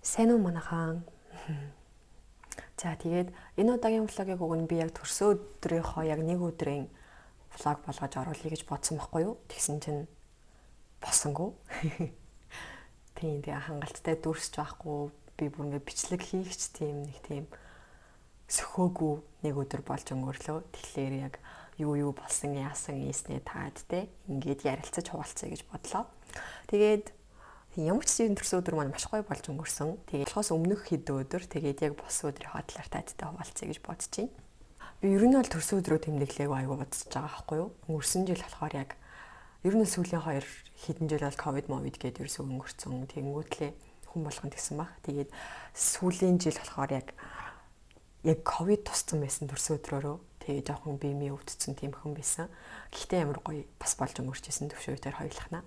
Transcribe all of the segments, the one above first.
Сайн уу манайхан. За, тэгээд энэ удаагийн vlog ыг уг нь би яг төрсөн өдрийнхөө яг нэг өдрийн vlog болгож оруулъя гэж бодсон байхгүй юу? Тэгсэн чинь босонгүй. Тийм, тэгээ хангалттай дүрсч байхгүй, би бүр ингээ бичлэг хийхч тийм нэг тийм сөхөөгүй нэг өдөр болж өнгөрлөө. Тэгэхээр яг юу юу болсон, яасан ийснээ таад те ингээд ярилцаж хуваалцъя гэж бодлоо. Тэгээд ямар ч юм төрсөн өдөр маань маш гоё болж өнгөрсөн. Тэгээд болохоос өмнөх хэд өдөр, тэгээд яг болсон өдрийнхөө талаар таадтай хуваалцъя гэж бодож байна. Би ер нь бол төрсөн өдрөө тэмдэглээг айгу бодож байгаа байхгүй юу? Өнгөрсөн жил болохоор яг ер нь сүүлийн хоёр хэдэн жил бол ковид мовид гээд ерөөсөө өнгөрцөн. Тэгэнгүүтлээ хүн болгон тэгсэн баг. Тэгээд сүүлийн жил болохоор яг ковид тусцсан байсан төрсөн өдрөөрөө. Тэгээ жоохон биемийн өвдсөн тийм хүн байсан. Гэхдээ амар гоё бас болж өнгөрч исэн, төвшөөтөр хоёулахнаа.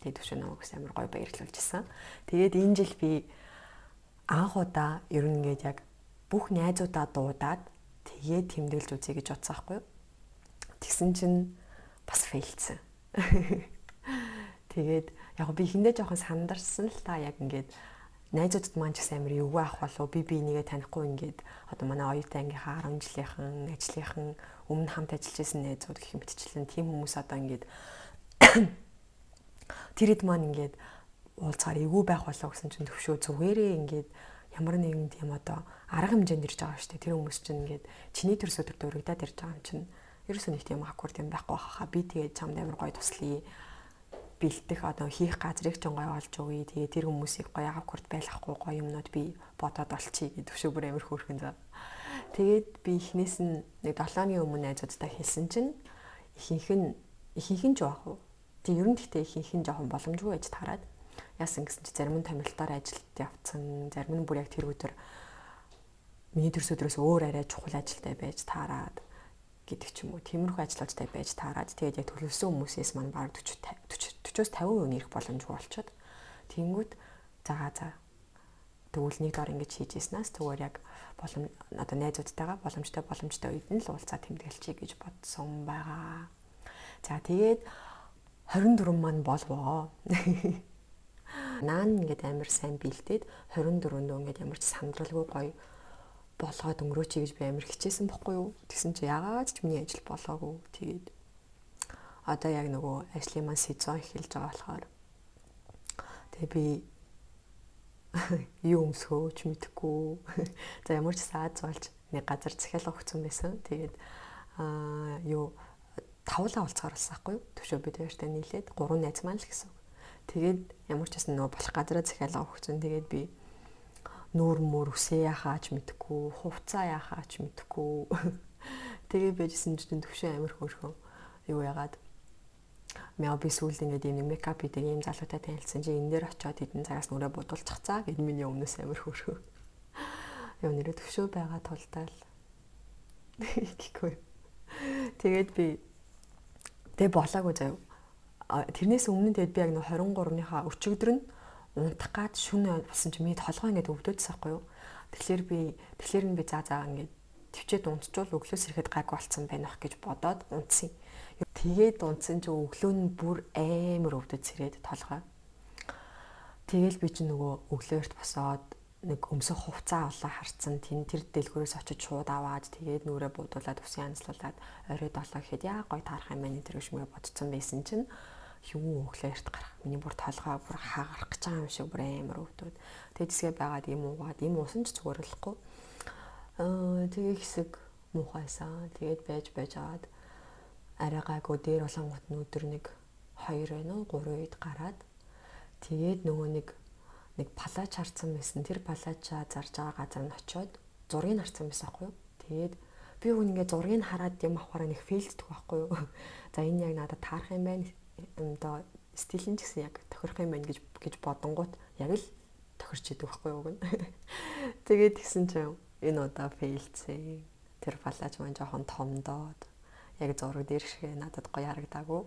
Тэгээ төвшөө намайг бас амар гоё баярлуулж исэн. Тэгээд энэ жил би анх удаа ер нь ингээд яг бүх найзуудаа дуудаад тэгээд тэмдэглэж үзье гэж бодсон байхгүй юу? Тэгсэн чинь бас fail дсэн. Тэгээд яг би хиндэ жоохон сандарсан л та, яг ингээд найзуудад маань ч гэсэн амар эвгүй ах болов, би нэгээ танихгүй, ингээд одоо манай оюутан ангийнхаа 10 жилийнхэн ажлынхан өмнө хамт ажиллаж байсан найзууд гэх мэтчлэн тийм хүмүүс одоо ингээд тэр хэд маань ингээд уулзгаар эвгүй байх болов гэсэн чинь төвшөө зүгээрээ ингээд ямар нэгэн тийм одоо арга хэмжээнд ирж байгаа шүү дээ. Тэр хүмүүс чинь ингээд чиний төрс өдөр дөрөгдөөд ирж байгаа юм чинь ерөөсөө нэг тийм awkward юм байхгүй хаха. Би тэгээд чамд амар гоё туслая, бэлдэх одоо хийх газрыг ч гоё олж өгье. Тэгээ тэр хүмүүсийг гоё awkward байлгахгүй гоё юмнууд би бодоод олчихъя гэдэг төвшөө бүр амар хөөрхөн заа. Тэгээд би эхнээс нь нэг 7 хоногийн өмнө найзуудтай хэлсэн чинь ихэнх нь ч яах вэ? Тэг ер нь гэхдээ ихэнх нь жоохон боломжгүй байж таарад, яасан гэсэн чи зарим нь томилтоор ажилд явцсан, зарим нь бүр яг тэр өдөр миний төрс өдрөөс өөр арай чухал ажилтай байж таарад гэдэг ч юм уу. Тиймэрхүү ажлуудтай байж таарад, тэгээд яг төлөвлөсөн хүмүүсээс маань бараг 40 40 40-оос 50% ирэх боломжгүй болчиход, тэнгүүд за тэгвэл нэг дор ингэж хийж яснаас зүгээр яг болом одоо найзуудтайгаа боломжтой үед нь л уулзаа тэмдэглэчихье гэж бодсон байгаа. За, тэгээд 24 маань болвоо. Наан ингээд амар сайн бэлдээд 24-нд ингээд ямар ч сандралгүй гоё болгоод өнгөрөөчий гэж би амар хичээсэн бохгүй юу. Тэгсэн чи яагаад ч миний ажил болоогүй. Тэгээд одоо яг нөгөө ажлын маань сезон эхэлж байгаа болохоор тэгээ би юу өмсөхөө ч мэдэхгүй. За, ямар ч саад золж нэг газар захиалга өгсөн байсан. Тэгээд юу тавуулаа уулзгаар болсон байхгүй юу? Төвшөө бид хоёртой нийлээд гурван найз маань л гэсэн үг. Тэгээд ямар ч байсан нөгөө болох газараа захиалга өгсөн. Тэгээд би нүүр мөр үсээ яхаач мэдэхгүй, хувцаа яхаач мэдэхгүй. Тэгээ байжсэн чинь төвшөө амар хөөрхөн юу яагаад мяа, би сүүлд ингээд ийм нэг makeup хийдэг ийм залуутай танилцсан чи энэ дээр очиод хэдэн цагаас нүрээ будуулчих цаа гэд миний өмнөөс амар хөөрхөн. Яа, нэрээ төвшөө байгаа тулдаа л гэхгүй. Тэгээд би тэг болоогүй заяа. Тэрнээс өмнө тэгээд би яг нэг 23-ныхаа өчигдөр нь унтах гад шүн болсон чи миний толгой ингээд өвдөжсөн байхгүй юу. Тэгэхээр нь би за ингээд төвчээд унтчвал өглөөс ирэхэд гайг болцсон байх гэж бодоод унтсан. Тэгээд унтсан чи өглөө нь бүр амар өвдөж сэрээд толгой. Тэгэл би чи нөгөө өглөөрт босоод нэг өмсөх хувцас авлаа харцсан. Тэн тэр дэлгүүрээс очиж шууд аваад, тэгээд нүрээ буудуулаад, үсээ янзлуулад орой 7 гэхэд яа гой таарах юм байна тэр гүшмгээ бодцсон байсан чинь юу өглөөрт гарах. Миний бүр толгой бүр хагарах гэж байгаа юм шиг бүр амар өвдөд. Тэгээд хэсгээ байгаад юм уугаад, юм уусан ч зүгээр болохгүй. Тэгээ хэсэг муухайсан. Тэгээд байж байж агаад арай гайгүй дээр болонгот нь өдөр нэг 2 байна уу 3 үед гараад, тэгээд нөгөө нэг палач харцсан байсан. Тэр палачаа зарж байгаа газар нь очиод зургийг харцсан байсан байхгүй юу. Тэгээд би үн ингээ зургийг хараад юм авахаараа нэг fail ддэг байхгүй юу. За, энэ яг надад таарах юм байна. Одоо стил нь ч гэсэн яг тохирох юм байна гэж бодонгууд яг л тохирч идэг байхгүй юу гэн. Тэгээд тэгсэн чинь энэ удаа fail дсэн. Тэр палач маань жоохон томдоод яг зураг дээр шиг надад гоё харагдаагүй.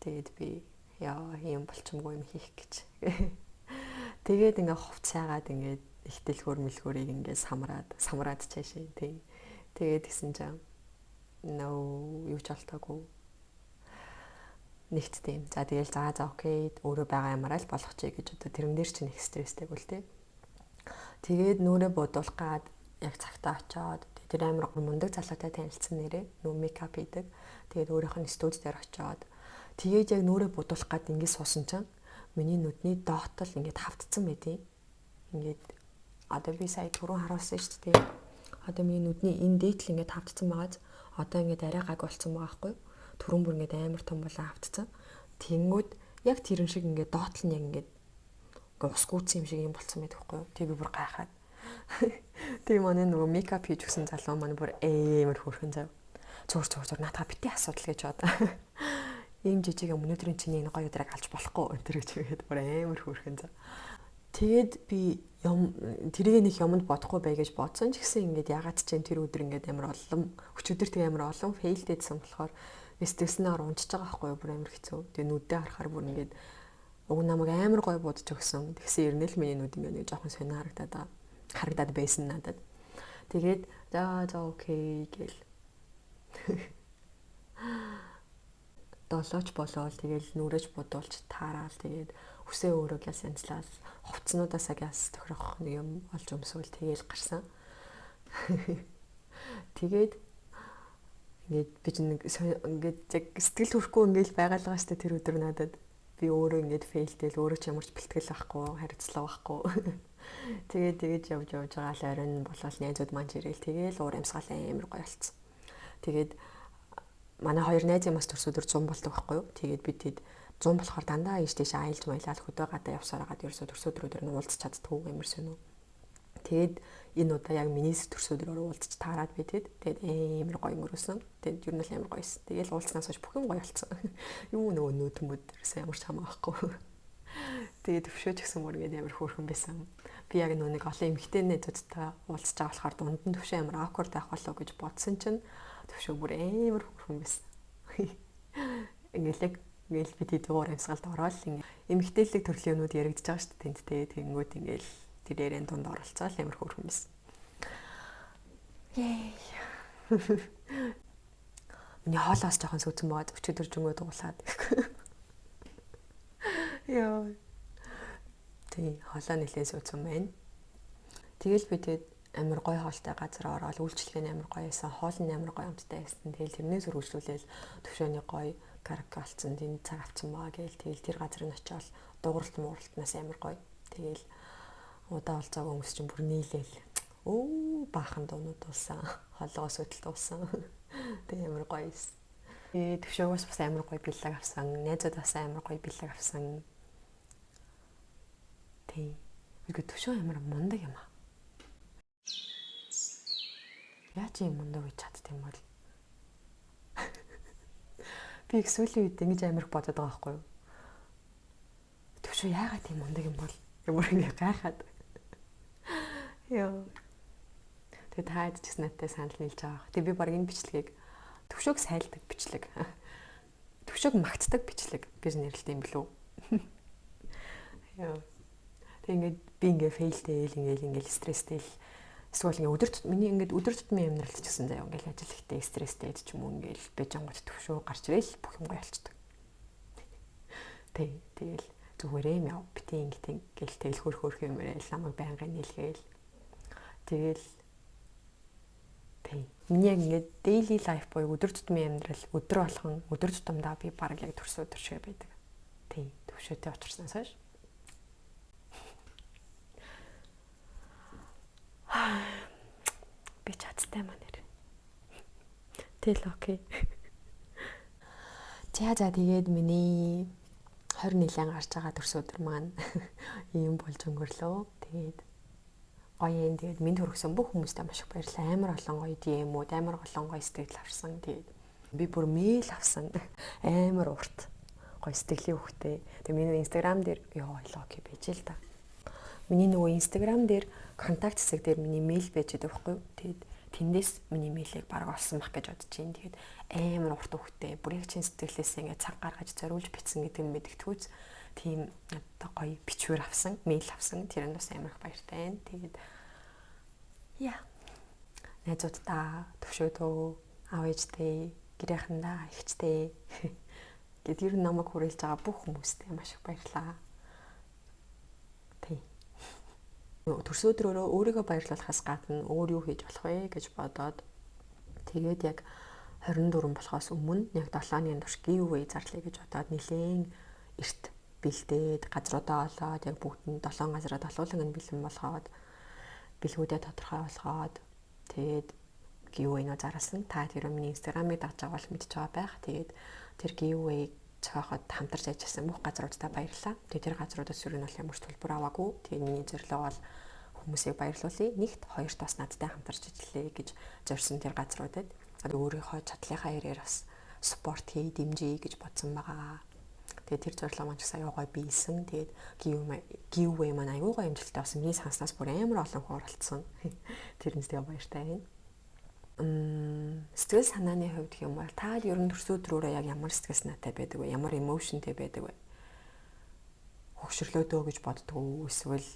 Тэгээд би яа юм болчмгүй юм хийх гэж. Тэгээд ингээ хувцаагаад ингээд их дэлгүүр мэлгүүрийг ингээд самраад самраад чаашаа тий. Тэгээд тэгсэн чинь no, юу ч олтоогүй. Нэгт тийм. За, тэгэл за okay, өөрөө байгаа ямараа л болгочих гэж одоо тэрэн дээр чинь их стресстэй гүл тий. Тэгээд нүрээ будуулах гад яг цагтаа очиод тэр амар мундаг залуутай танилцсан нэрээ нүү мейкап хийдэг. Тэгээд өөрийнх нь студи дээр очиод тэгээд яг нүрээ будуулах гад ингэ суусан чинь миний нүдний доотол ингээд хавтцсан байдیں۔ Ингээд одоо би сая түрүүн харуулсан шүү дээ. Одоо миний нүдний энэ дээдл ингээд хавтцсан байгааз одоо ингээд арай гаг болцсон байгаа байхгүй юу? Түрүүн бүр ингээд амар том болон хавтцсан. Тэнгүүд яг тэрэн шиг ингээд доотл нь яг ингээд ус гүйцсэн юм шиг юм болцсон байдаг байхгүй юу? Тэг би бүр гайхаад. Тэгээ манай нөгөө мейкап хийж өгсөн залуу маань бүр амар хөөрхөн зав. Зур зур зур наатаа бити асуудал гэж бод. Ийм жижиг юм өнөөдрийн чиний энэ гоё өдрийг алж болохгүй энэ гэж хэлээд бүр амар хөөрхөн зав. Тэгээд би юм тэрийг нэг юмд бодохгүй бай гэж бодсон ч гэсэн ингээд ягаад ч юм тэр өдөр ингээд амар олон өчигдөр тэг амар олон фейлдэдсэн болохоор сэтгэлснээр унчиж байгаа байхгүй юу, бүр амар хэцүү. Тэгээ нүдээ харахаар бүр ингээд уг намайг амар гоё будаж өгсөн. Тэгсэн ернэл миний нүд ингээд нэг жоохон сонио харагдаад байгаа. Харагдаад байсан надад. Тэгээд за за окей гэл. Долооч болоол тэгэл нүрэж будуулж таараал тэгээд үсээ өөрөө гяс янзлал хувцснуудаасаа гяс тохирох нэг юм олж өмсвөл тэгэл гарсан. Тэгээд ингээд би ч нэг ингээд яг сэтгэл хүрхгүй ингээд байгаа л байгаа штэ тэр өдөр надад. Би өөрөө ингээд фейлтэл өөрөө ч ямар ч бэлтгэл авахгүй, хариуцлага авахгүй. Тэгээд тэгэж явж явж байгаа л оройн болол найзууд маань ирээл тэгэл уур амьсгал амар гоё болцсон. Тэгээд манай хоёр найз юмас төрс өдөр 100 болдог байхгүй юу? Тэгээд би тэд 100 болохоор дандаа ийш тийш аялж маялал хөдөө гадаа явсаар хагаад ерөөсөө төрс өдрөөр нь уулзч чаддгүй амар сонио. Тэгээд энэ удаа яг миний төрс өдрөөр уулзч таарад би тэд тэгээд амар гоё өнгөрөөсөн. Тэгээд ер нь л амар гоёсэн. Тэгээд уулзнаас хойш бүх юм гоё болсон. Юу нөгөө нүүд мөд ерөөсөө ямар ч хамаа байхгүй. Тэгээд төвшөөч гэсэн мөр ингээд амар хөөрхөн байсан. Би яг нөгөө нэг олон эмэгтэй найзуудтай уулзч байгаа болохоор дунд нь төвшөө амар awkward байх болоо гэж бодсон чинь төвшөө бүр амар хөөрхөн байсан. Ингээл яг ингээл би тэд уур амьсгалд ороод ингээ эмэгтэйлэг төрлийн юмнууд яригдж байгаа шүү дээ тэнд тэ тэгэнгүүт ингээл тэр яриан дунд оролцоол амар хөөрхөн байсан. Yay. Миний хоолоос жоохон сүйцэн байгаад өчигдөр жөнгөө дуулаад. Яа. Тий, хоолоо нэлээд сүйцэн байна. Тэгэл би тэгэд амар гоё хоолтой газар ороод үйлчлэг нь амар гоё байсан, хоол нь амар гоё амттай байсан. Тэгэл тэрнээс үргэлжлүүлээл төвшөөний гоё караоке олцсон, тэнд цаг авцсан баа гээл тэгэл тэр газар нь очиод дууралт мууралтнаас амар гоё. Тэгэл удаа олзоогүй хүмүүс чинь бүр нийлээл. Өө баахан дуунууд дуулсан. Хоолоогоос хөдөл дуулсан. Тэг амар гоё эс. Тэгээ төвшөөгөөс бас амар гоё бэлэг авсан. Найзууд бас амар гоё бэлэг авсан. Тий. Үгүй төвшөө амар мундаг юм аа. Яаж юм мундаг гэж чадд юм бол? Би их сүүлийн үед ингэж амар их бодод байгаа байхгүй юу? Төвшөө яагаад тийм мундаг юм бол? Ямар ингэ гайхаад. Йоо. Тэгээ та хэд ч гэсэн надтай санал нийлж байгаа. Тэгээ би баг энэ бичлэгийг төвшөөг сайлдаг бичлэг. Төвшөөг магтдаг бичлэг гэж нэрлэдэг юм билүү? Йоо. Тэгээ ингээд би ингээ фейлтэйл ингээл ингээл стресстэй л эсвэл ингээ өдөр миний ингээд өдөр тутмын амьдралд ч гэсэн заяа ингээл ажил ихтэй стресстэй ч юм уу ингээл бэжангууд төвшөө гарч ирээл бүх юм гоё болчдөг. Тэг тэгэл зүгээр юм яв бити ингэ гэл тэгэл хөр хөрх юм яриад намайг байнгын нийлгээл тэгэл тэг миний яг ингээд daily life буюу өдөр тутмын амьдрал өдөр болгон өдөр тутамдаа би баг яг төрсөн өдөр шиг байдаг. Тэг төвшөөтэй учирснаас хойш би чадтай маа нэр. Тэгэл окей. За за тэгээд миний 21 гарч байгаа төрс өдөр маань ийм болж өнгөрлөө. Тэгээд гоё юм. Тэгээд минь төрөгсөн бүх хүмүүстээ маш их баярлалаа. Амар олон гоё DM-үүд, амар олон гоё сэтгэл авсан. Тэгээд би бүр мэйл авсан. Амар урт гоё сэтгэлийн үхтэй. Тэгээд миний Instagram дээр ёо локи байж л та. Миний нөгөө Instagram дээр контакт хэсэг дээр миний мэйл байж байгаа байхгүй юу? Тэгээд тэндээс миний мэйлийг бараг олсон байх гэж бодож байна. Тэгээд амар урт үхтэй. Бүр яг чин сэтгэлээс ингээд цаг гаргаж зориулж бичсэн гэдэг нь мэдгэдэггүйц тийм одоо гоё бичвэр авсан, мэйл авсан. Тэр нь бас амар их баяртай байна. Тэгээд яа. Найзуудтаа, төвшөөдөө, аав ээжтэй, гэрээхэндээ, эгчтэй гэд ер нь намайг хүрээлж байгаа бүх хүмүүстээ маш их баярлалаа. Тий. Төрсөн өдрөөрөө өөрийгөө баярлуулахаас гадна өөр юу хийж болох вэ гэж бодоод тэгээд яг 24 болохоос өмнө яг 7 хоногийн турш giveaway зарлая гэж бодоод нилээн эрт бэлдээд, газруудаа олоод, яг бүгд нь 7 газараа долуулан нь бэлэн болгоод, бэлгүүдээ тодорхой болгоод, тэгээд giveaway-нөө зарласан. Та тэр миний Instagram-ыг дагаж байгаа бол мэдж байгаа байх. Тэгээд тэр giveaway зохиоход хамтарч ажилласан бүх газруудаа баярлалаа. Тэгээд тэр газруудаас ер нь бол ямар ч төлбөр аваагүй. Тэгээд миний зорилго бол хүмүүсийг баярлуулъя. Нэгт, хоёрт бас надтай хамтарч ажиллая гэж зорьсон тэр газруудад өөрийнхөө чадлынхаа хэрээр бас support хий, дэмжиж гэж бодсон байгаа. Тэгээд тэр зорилго маань ч гэсэн аюу гой биелсэн. Тэгээд giveaway маань аюу гой амжилттай болсон. Миний санснаас бүр амар олон хүн оролцсон. Тэрнээс тэгээ баяртай байна. Сэтгэл санааны хувьд гэх юм бол та ер нь төрсөн өдрөөрөө яг ямар сэтгэл санаатай байдаг вэ? Ямар emotion тэй байдаг вэ? Хөгшөрлөөдөө гэж боддгоо, эсвэл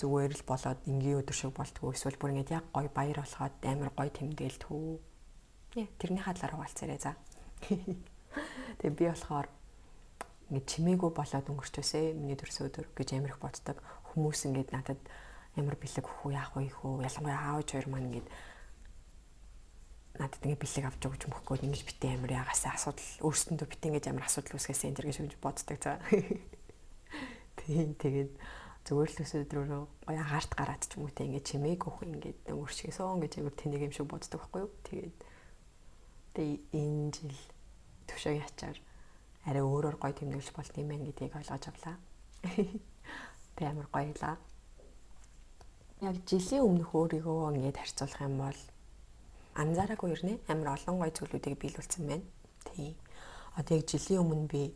зүгээр л болоод энгийн өдөр шиг болдгоо, эсвэл бүр ингэж яг гоё баяр болоход амар гоё тэмдэглэдэг үү? Яа, тэрний талаар хуваалцаарай за. Тэгээ би болохоор ингэж чимээгүй болоод өнгөрчөөсэй миний төрсөн өдөр гэж амар их боддог. Хүмүүс ингэж надад ямар бэлэг өгөх үү, яах вэ их үү? Ялангуяа аав хоёр маань ингэж надад ингэ бэлэг авч өгч мөхгүй ингэж битээ амар ягаасаа асуудал өөрсөндөө битээ ингэж амар асуудал үүсгэсэн энэ гэж гэж боддог за. Тийм, тэгээд зүгээр л төрсөн өдрөөрөө гоё агаарт гараад ч юм уу те, ингэ чимээгүй хөх ингэж өнгөрчгээсэн гэж амар тэнэг юм шиг боддог байхгүй юу. Тэгээд тэгээ энэ жил төвшөөгийн ачаар арай өөрөөр гоё тэмдэглэж болт юм байна гэдгийг ойлгож авлаа. Тэг амар гоёлаа. Яг жилийн өмнөх өөрийгөө ингээд харьцуулах юм бол анзаараагүй ирнэ. Амар олон гоё зүйлүүдийг биелүүлсэн байна. Тийм. Одоо яг жилийн өмнө би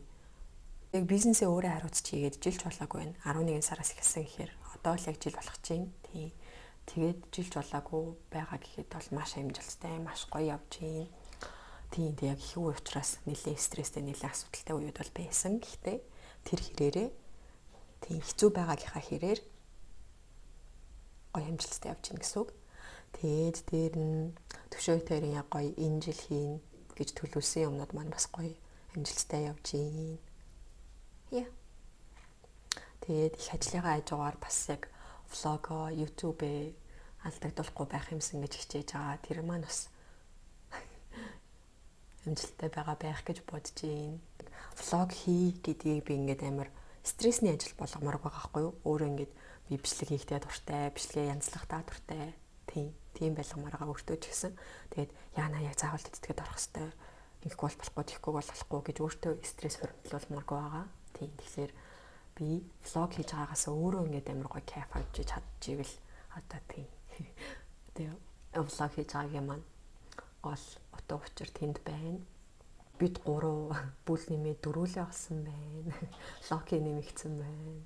яг бизнесээ өөрөө хариуцж хийгээд жилч болоогүй байна. 11 сараас эхэлсэн гэхээр одоо л яг жил болох чинь. Тийм. Тэгээд жилч болоогүй байгаа гэхэд бол маш амжилттай, маш гоё явж байна. Тийм, тэг яг их үе учраас нэлээд стресстэй, нэлээд асуудалтай үеуд бол байсан. Гэхдээ тэр хэрээрээ, тийм, хэцүү байгаагийнхаа хэрээр гоё амжилттай явж байна гэсэн үг. Тэгээд дээр нь төвшөө хоёрын яг гоё энэ жил хийн гэж төлөвлөсөн юмнууд маань бас гоё амжилттай явж байна. Яа. Тэгээд их ажлынхаа хажуугаар бас яг vlog оо, YouTube-ээ алдагдуулахгүй байх юмсан гэж хичээж байгаа. Тэр маань бас амжилттай байгаа байх гэж бодож байна. Vlog хий гэдгийг би ингээд амар стрессний ажил болгомоор байгаа байхгүй юу? Өөрөө ингээд би бичлэг хийхдээ дуртай, бичлэгээ янзлахтаа дуртай. Тийм, тийм байлгамаар байгаа өөртөө ч гэсэн. Тэгээд яана яг заавал тэтгэд орох хэвээр, ингэхгүй бол болохгүй, тэгэхгүй бол болохгүй гэж өөртөө стресс хуримтлуулмааргүй байгаа. Тийм, тэгэхээр би vlog хийж байгаагаас өөрөө ингээд амар гоё кайф авч чадчихвэл одоо тийм. Тэгээ vlog хийж байгаагийн маань гол утга учир тэнд байна. Бид гурав бүл нэмээ дөрүүлээ болсон байна. Локи нэмэгдсэн байна.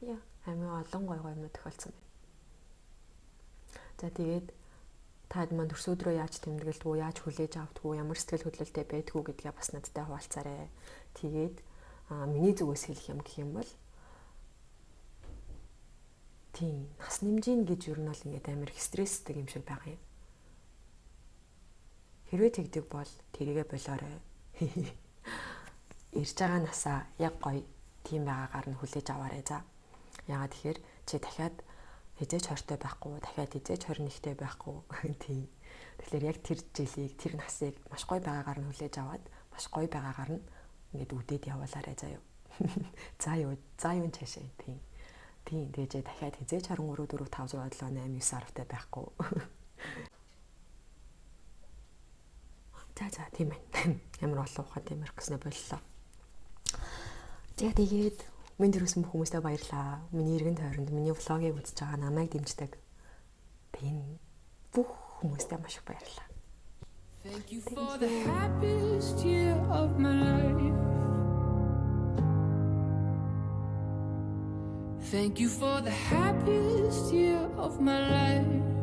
Яа, амар олон гоё гоё юм тохиолдсон байна. За, тэгээд таад маань төрсөн өдрөө яаж тэмдэглэдэг үү, яаж хүлээж авдаг уу, ямар сэтгэл хөдлөлтэй байдгүй гэдгээ бас надтай хуваалцаарай. Тэгээд миний зүгээс хэлэх юм гэх юм бол тийм, нас нэмжин гэж ер нь бол ингээд амар их стресстэй юм шиг байгаа юм. Хэрвээ тэгдэг бол тэрийгэ болоорой. Ирж байгаа насаа яг гоё тийм байгаагаар нь хүлээж аваарай за. Яагаад тэгэхээр чи дахиад хэзээ ч 20-той байхгүй, дахиад хэзээ ч 21-тэй байхгүй. Тийм. Тэгэхээр яг тэр жилийг, тэр насыг маш гоё байгаагаар нь хүлээж аваад, маш гоё байгаагаар нь ингээд үдээд явуулаарай заа юу. За юу, за юу цаашаа. Тийм. Тийм, тэгэж дахиад хэзээ ч 23 4 5 6 7 8 9 10-тай байхгүй. За, тийм байна. Ямар олон ухаан тийм ярих гэснээр боллоо. За, тэгээд минь төрөсөн бүх хүмүүстээ баярлалаа. Миний эргэн тойронд миний vlog ыг үзэж байгаа, намайг дэмждэг. Тийм, бүх хүмүүстээ маш их баярлалаа. Thank you for the happiest year of my life. Thank you for the happiest year of my life.